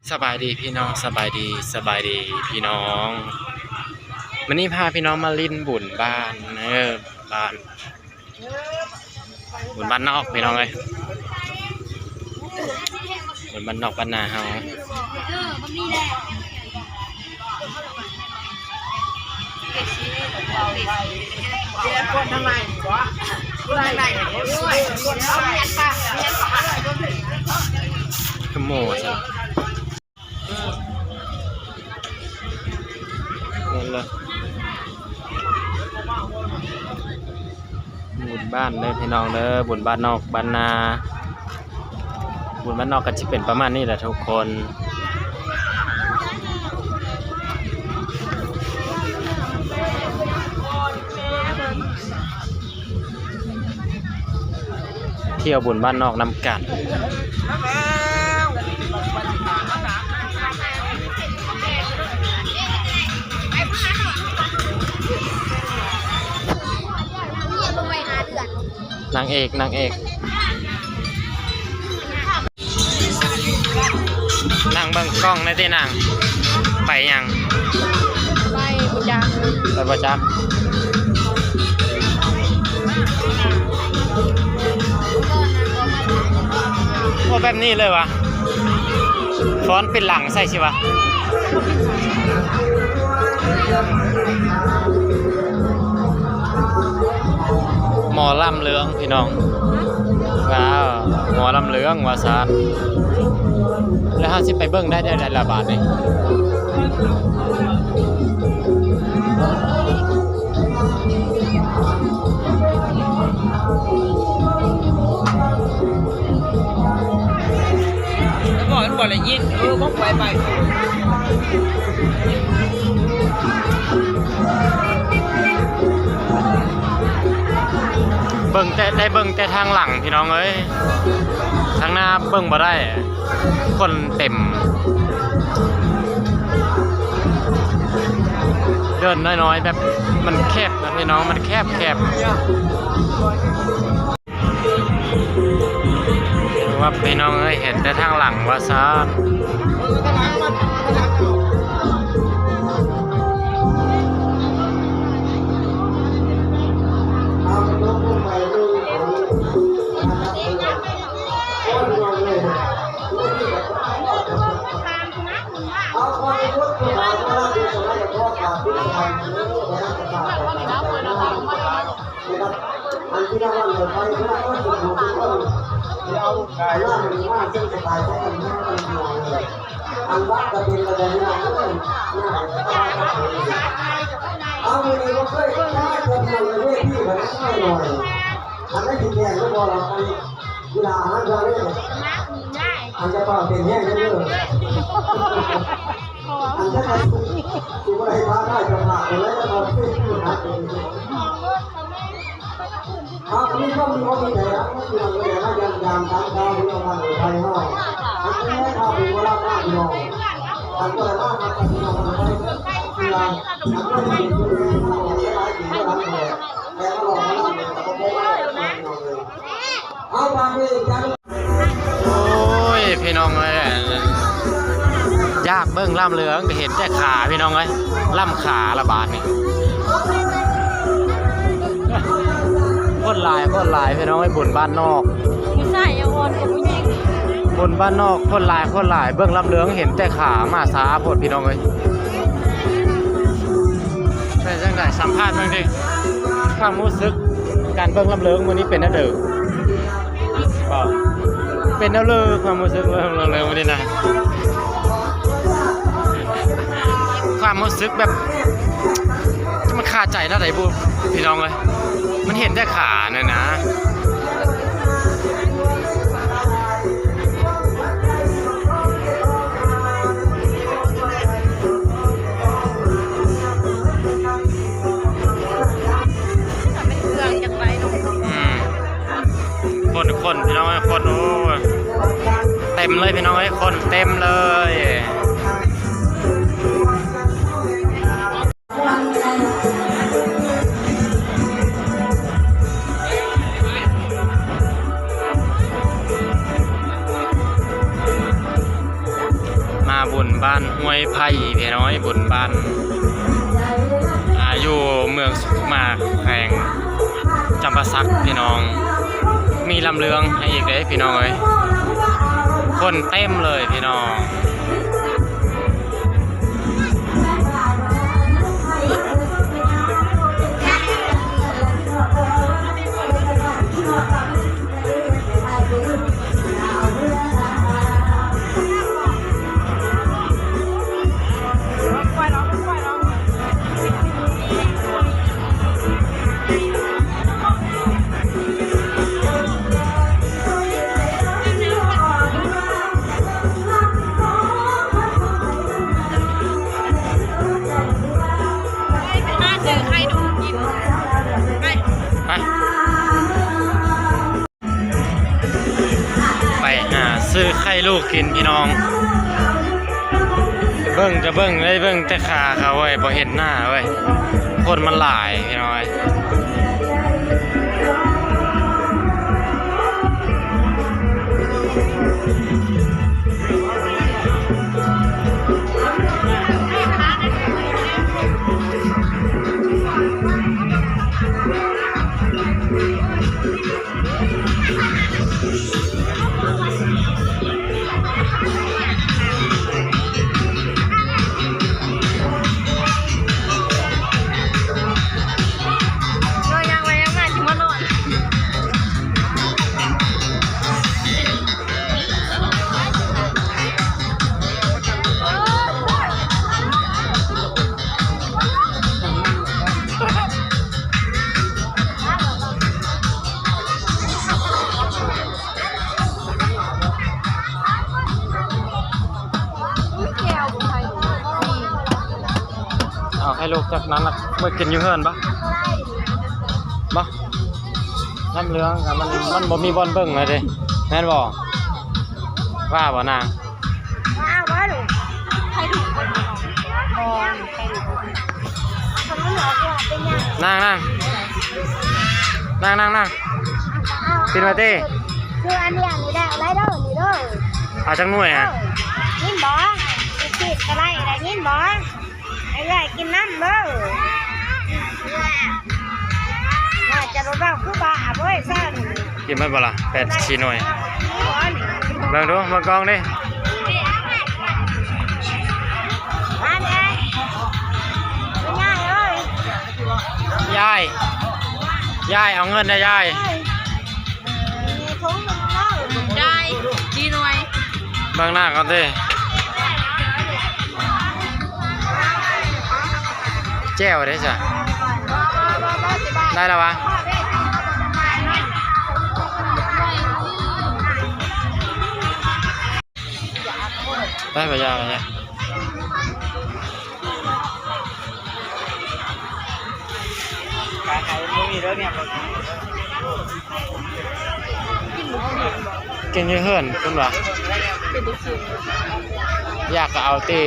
ສະບາຍດີພີ່ນ້ອງ ສະບາຍດີ ສະບາຍດີພີ່ນ້ອງ. ມື້ນີ້ພາພີ່ນ້ອງມາຫຼິ້ນບຸນບ້ານເດີ ບ້ານ ບຸນບ້ານນອກພີ່ນ້ອງເອີຍ ບຸນບ້ານນອກບ້ານນາເຮົາ. ຄືໝູ່ຊັ້ນ ນັ້ນລະ ບຸນບ້ານເດີພີ່ນ້ອງເດີ ບຸນບ້ານນອກບ້ານນາ. ບຸນບ້ານນອກກໍຊິເປັນປະມານນີ້ແຫຼະທຸກຄົນ. ທ່ຽວບຸນບ້ານນອກນຳກັນ. ນາງເອກ ນາງເອກ. ນັ່ງເບິ່ງກ້ອງແດ່ຕິນາງ. ໄປຫຍັງ? ໄປບໍ່ຈັກ ໄປບໍ່ຈັກ. ໂອ້ ແບບນີ້ເລີຍຫວາ? ຟ້ອນເປັນຫຼັງໃສ່ຊິຫວາ? ໝໍລຳເລື່ອງພີ່ນ້ອງ. ວ້າວ ໝໍລຳເລື່ອງວ່າຊັ້ນ. ແລ້ວເຮົາຊິໄປເບິ່ງໄດ້ແນວໃດລະບາດນີ້? ແລ້ວບອກມັນບໍ່ໄດ້ຍິນ ເອີ ບໍ່ໄປໄປ. ເບິ່ງແຕ່ ໄດ້ເບິ່ງແຕ່ທາງຫຼັງພີ່ນ້ອງເອີຍ ທາງໜ້າເບິ່ງບໍ່ໄດ້ ຄົນເຕັມ. ເດີນນ້ອຍໆ ແບບມັນແຄບນະພີ່ນ້ອງ ມັນແຄບໆ. ວ່າພີ່ນ້ອງເອີຍ ເຫັນແຕ່ທາງຫຼັງວ່າຊັ້ນ. ໂອ້ຍ ພີ່ນ້ອງເອີຍ ຢາກເບິ່ງລຳເລື່ອງ ກໍເຫັນແຕ່ຂາ ພີ່ນ້ອງເອີຍ ລຳຂາລະບາດນີ້. ຄົນຫຼາຍ ຄົນຫຼາຍ ພີ່ນ້ອງເອີຍ ບຸນບ້ານນອກ ຜູ້ຊາຍຍັງອ່ອນກວ່າຜູ້ຍິງ. ບຸນບ້ານນອກ ຄົນຫຼາຍ ຄົນຫຼາຍ ເບິ່ງລຳເລື່ອງ ເຫັນແຕ່ຂາ ມາຊ້າໂພດ ພີ່ນ້ອງເອີຍ. ເປັນຈັ່ງໃດ ສຳພາດເບິ່ງຕິ ຄວາມຮູ້ສຶກການເບິ່ງລຳເລີງມື້ນີ້ເປັນແນວໃດ? ເປັນແນວເລີ ຄວາມຮູ້ສຶກເບິ່ງລຳເລີງມື້ນີ້ນະ ຄວາມຮູ້ສຶກແບບ ມັນຄາໃຈແນວໃດບຸ ພີ່ນ້ອງເອີຍ ມັນເຫັນແຕ່ຂານັ້ນນະ. ອືມ ຄົນ ຄົນ ພີ່ນ້ອງເອີຍ ຄົນ ໂອ້ຍ ເຕັມເລີຍ ພີ່ນ້ອງເອີຍ ຄົນເຕັມເລີຍ. ມາບຸນບ້ານຫ້ວຍໄຜ່ພີ່ນ້ອງເອີຍ ບຸນບ້ານ ອາ ຢູ່ເມືອງສຸຂຸມາ ແຂວງຈຳປາສັກພີ່ນ້ອງ. ມີລຳເລື່ອງໃຫ້ອີກເດ້ພີ່ນ້ອງເອີຍ ຄົນເຕັມເລີຍພີ່ນ້ອງ. ໄປ ໄປຫາຊື້ໄຂ່ລູກກິນພີ່ນ້ອງ. ເບິ່ງກະເບິ່ງໄດ້ ເບິ່ງແຕ່ຂາເຂົາເວີ້ຍ ບໍ່ເຫັນໜ້າເວີ້ຍ ຄົນມັນຫຼາຍພີ່ນ້ອງເອີຍ. ເອົາໄຂ່ລູກຈັກນັ້ນລະ ໄວ້ກິນຢູ່ເຮືອນບໍ່? ບໍ່ ນ້ຳເຫຼືອງກະມັນ ມັນບໍ່ມີບ່ອນເບິ່ງແລ້ວເດ້ ແມ່ນບໍ່? ວ່າບໍ່ນາງ? ນາງ ນາງ ນາງ ນາງ ນາງ ນາງ ປິດມາຕິ ຄືອັນນີ້ ອັນນີ້ໄດ້ ເອົາໄດ້ເດີ ນີ້ເດີ ເອົາຈັກໜ່ວຍຫະ? ຍິນບໍ່? ສິບກະໄດ້ ໄດ້ຍິນບໍ່? ໃຫ້ເອື້ອຍກິນນຳເດີ ວ່າຈະບໍ່ເວົ້າຄືບ້າເວີ້ຍຊັ້ນ. ກິນເບິດບໍ່ລະ ແປດສີ່ໜ່ວຍ? ເບິ່ງດູ ເບິ່ງກ່ອງເດ້ ມາແດ່ ຍາຍເອີຍ ຍາຍ ຍາຍ ເອົາເງິນແດ່ຍາຍ. ຈ່າຍສີ່ໜ່ວຍ ເບິ່ງໜ້າກ່ອນຕິ ແຈ່ວເດ້ຊະ ໄດ້ລະວະ ໄດ້ບໍ່ຍາກ ກິນຢູ່ເຮືອນເພິ່ນວ່າ ຢາກກະເອົາຕິ.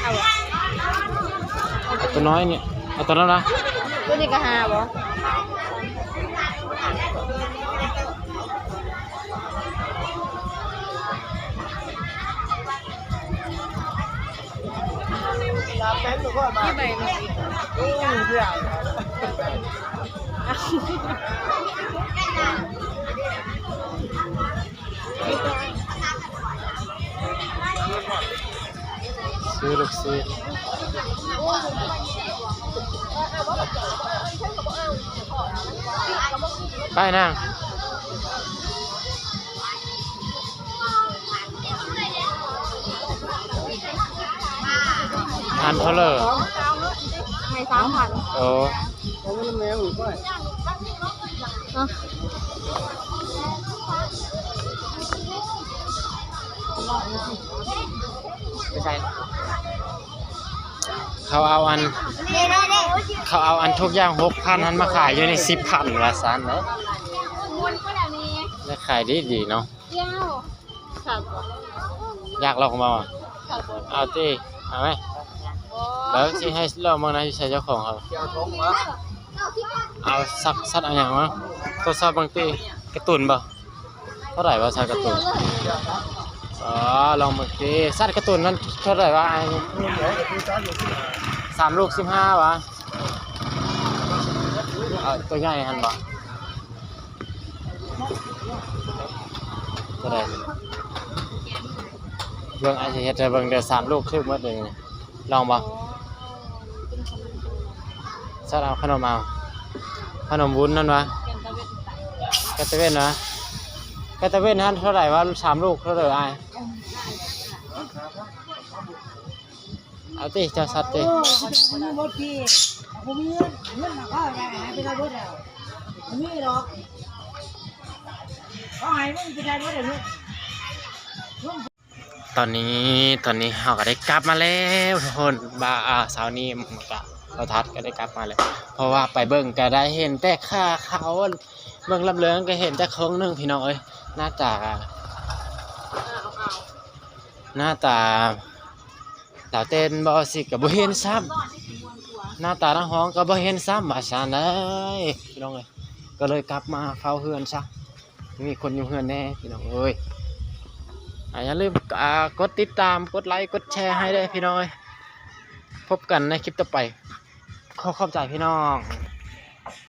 ເອົາຕົວນ້ອຍນີ້ ເອົາຕົວນັ້ນລະ ຕົວນີ້ກະຫ້າບໍ່? ຊື້ລູກຊີ້ນ ໄປນາງ. ອັນເທົ່າເລີ? ໃຫ້ສາມພັນ. ເອີ ໄປໃສ? ເຂົາເອົາອັນ ເຂົາເອົາອັນທຸກຢ່າງຫົກພັນຫັ້ນມາຂາຍຢູ່ໃນສິບພັນວ່າຊັ້ນເນາະ. ໄດ້ຂາຍດີໆເນາະ. ຢາກລອງບໍ່? ເອົາຕິ ເອົາໄໝ? ແລ້ວຊິໃຫ້ລອງເບິ່ງນະ ຢູ່ໃສເຈົ້າຂອງເຂົາ. ເອົາສັກ ສັດເອົາຫຍັງມາ ທົດສອບເບິ່ງຕິ. ກາຕູນບໍ່? ເທົ່າໃດວະ ສັດກາຕູນ? ອໍ ລອງເບິ່ງຕິ. ສັດກາຕູນມັນເທົ່າໃດວະ? ສາມລູກສິບຫ້າວະ? ເອົາຕົວໃຫຍ່ຫັ້ນບໍ່? ເທົ່າໃດ? ເບິ່ງ ອ້າຍຊິເຮັດໃຫ້ເບິ່ງເດີ. ສາມລູກຖືກໝົດເລີຍ. ລອງບໍ່? ສັດເອົາຂະໜົມເອົາ. ຂະໜົມວຸ້ນນັ້ນວະ? ກາຕະເວັນວະ? ກາຕະເວັນຫັ້ນເທົ່າໃດວະ? ສາມລູກເທົ່າໃດອ້າຍ? ເອົາຕິ ເຈົ້າສັດຕິ. ໂອ້ ບໍ່ມີ ບໍ່ມີເງິນ ເງິນນະ ເຂົາໃຫ້ໄປໄດ້ເບິດແລ້ວ ບໍ່ມີດອກ ເຂົາໃຫ້ມຶງໄປໄດ້ເບິດແລ້ວ. ຕອນນີ້ ຕອນນີ້ເຮົາກໍໄດ້ກັບມາແລ້ວທຸກຄົນ. ບ່າ ອ່າ ເຊົ້ານີ້ມັນກະ ບໍ່ທັດກໍໄດ້ກັບມາແລ້ວ ເພາະວ່າໄປເບິ່ງກໍໄດ້ເຫັນແຕ່ຂາເຂົາ ເບິ່ງລຳເລີງກໍເຫັນແຕ່ເຄິ່ງໜຶ່ງພີ່ນ້ອງເອີຍ. ໜ້າຕາ ໜ້າຕາ ດາວເຕັ້ນບໍ່ຊິກໍບໍ່ເຫັນຊ້ຳ ໜ້າຕານັກຮ້ອງກໍບໍ່ເຫັນຊ້ຳ ວ່າຊັ້ນເອີຍ ພີ່ນ້ອງເອີຍ. ກໍເລີຍກັບມາເຝົ້າເຮືອນຊະ ມີຄົນຢູ່ເຮືອນແດ່ ພີ່ນ້ອງເອີຍ. ອ່າ ຢ່າລືມ ອ່າ ກົດຕິດຕາມ ກົດໄລ ກົດແຊໃຫ້ເດີ ພີ່ນ້ອງເອີຍ. ພົບກັນໃນຄລິບຕໍ່ໄປ. ຂໍຂອບໃຈພີ່ນ້ອງ.